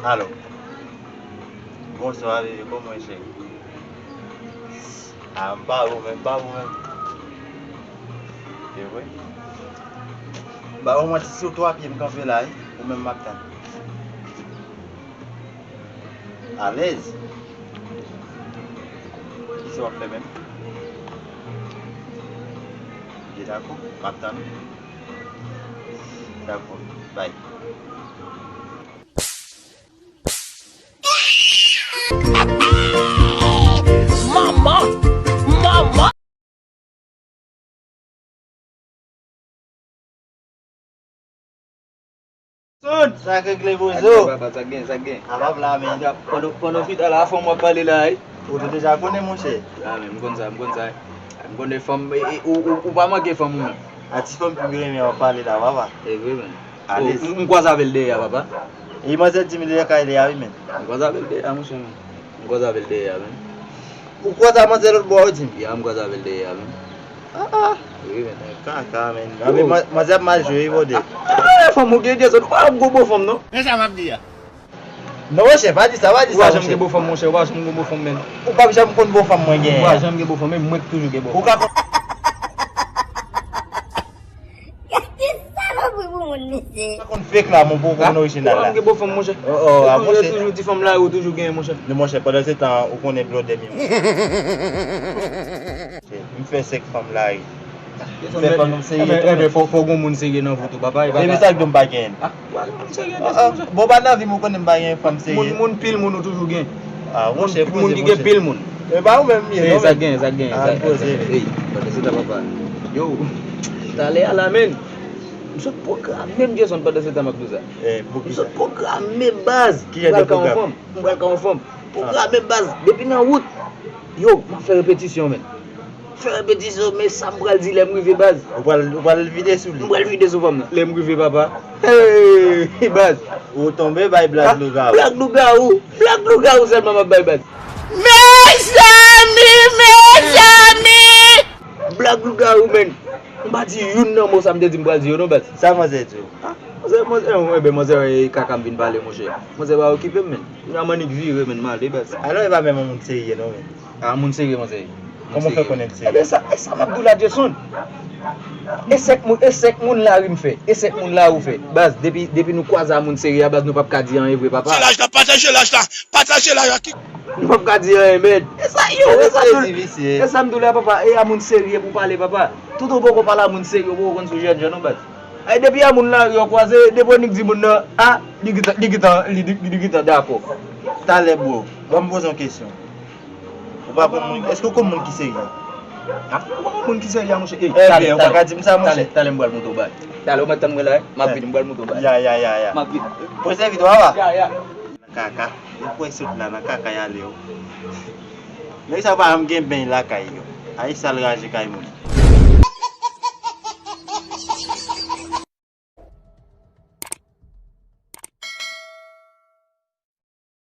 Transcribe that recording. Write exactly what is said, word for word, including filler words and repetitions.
Alo. Bonswa, bebe, kòman w ye, cheri? A, m pa bon menm, m pa bon menm. Se vre? M pa bon, mwen, se sou twa pye m kanpe la, wi. Ou menm m ap tann. Alèz. Kisa w ap fè menm? Byen, dakò. M ap tann ou. Dakò. Bay. Manman! Manman! Son, sa k regle, bozo? Sa k gen, papa, sa k gen, sa k gen? A, pap la, men. Pandan, pandan w chita la, fanm w ap pale la, wi. Ou te deja konnen, monchè. A, men, m konn sa, m konn sa. M konnen fanm, e, e, ou, ou, ou pa manke fanm ou menm. A, ti fanm ki renmen w ap pale la, papa. E vre, men. Alèz. Ou, m kwaze avè l dèyè a, papa. E manzè di m li lakay li a, wi, men. M kwaze avè l dèyè a, monchè, men. M kwaze avè l dèyè a, men. Ou kwaze a manzè lòt bò, ou di m? Ya, m kwaze avè l dèyè a, men. A, a. Wi, men. Kaka, men. Anben, manzè ap mal jwe, wi, bòdè. A, fanm ou gen, Jason, ou pa janm gon bon fanm, non. Men sa m ap di a. Non, monchè, pa di sa, pa di sa, monchè. Ou pa janm gen bon fanm, monchè, ou pa janm gon bon fanm, men. Ou p ap janm konn bon fanm mwen genyen. Ou pa janm gen bon fanm, men mwen ki toujou gen bon fanm. Ou ka konn Gade salopri pou moun, mesye. Sa konn fake la, mon, poko konn orijinal la. Ou pa gen bon fanm, monchè. Oh, oh, a, monchè. Toujou, toujou ti fanm lari ou toujou genyen, monchè. Men, monchè, pandan se tan, ou konnen blòdè m yo. M fè senk fanm lari. M fè fanm serye tou, men. Fò, fò gon moun serye nan vi w tou, papa. Epi sa k di w m pa genyen? Ah, ou pa gen moun serye nan vi w, monchè. Bon, pa nan vi m, ou konnen m pa gen fanm serye. Moun, moun pil moun ou toujou gen. Ah, monchè, poze, monchè. Moun ki gen pil moun. E pa ou menm m ye, non, men. Sa gen, sa gen, sa gen. Ey, pandan se tan, papa. Yo, talè a la, men. M sot pwograme m, Jason, pandan se tan m ap di w sa. M sot pwograme, baz. M pral ka yon fanm. M pral ka yon fanm. Pwograme, baz. Depi nan wout. Yo, m ap fè repetisyon, men. Fè repetisyon, men sa m pral di lè m rive, baz. Ou pral, ou pral vide sou li. M pral vide sou fanm nan. Lè m rive, papa. Hey, baz. Ou tonbe, bay blag lougawou. Blag lougawou. Blag lougawou sèlman m ap bay, baz. Mezanmi, mezanmi! Blag lougawou, men. M pa di youn nan mo sa m te di m pral di yo, non, baz. Sa manzè di w? Ah, manzè, manzè, enben, manzè, e kaka m vin pale, monchè. Manzè pa okipe m, men. Kounya m annik vire, men, m ale, baz. Alò, e pa menm yon moun serye, non, men. Ah, moun serye, manzè. Kòman w fè konnen l serye? Enben, sa, e sa m ap di w la, Jason. E senk moun, e senk moun lari m fè. E senk moun lari w fè. Baz, depi, depi nou kwaze a moun serye a, baz, nou p ap ka di anyen vre, papa. Pataje laj la, pataje laj la, pataje laj la. Nou p ap ka di anyen, men. E sa, yo, e sa, e sa m di w la, papa. E a moun serye pou pale, papa. Toutan w poko pale a moun serye, w poko konn sou jènjan, non, baz. Ay, depi a moun lari w kwaze, depi w nik di moun nan, ah, li gentan, li gentan, li, li, li gentan dakò. Talè, bro, ban m poze yon kesyon. Ou pa konn moun, èske w konn moun ki serye? Ah, ou pa konn moun ki serye, monchè? Ey, talè, ou pa ka di m sa, monchè. Talè, talè m pral monte w bay. Talè, ou mèt tann mwen la, wi. M ap vini, m pral monte w bay. Ya, ya, ya, ya. M ap vini. Poze videyo a, papa. Ya, ya. Nan kaka. Depi w sot la, nan kaka y ale, wi. Nèg sa pa janm gen beny lakay yo. Ay, sal raje kay moun.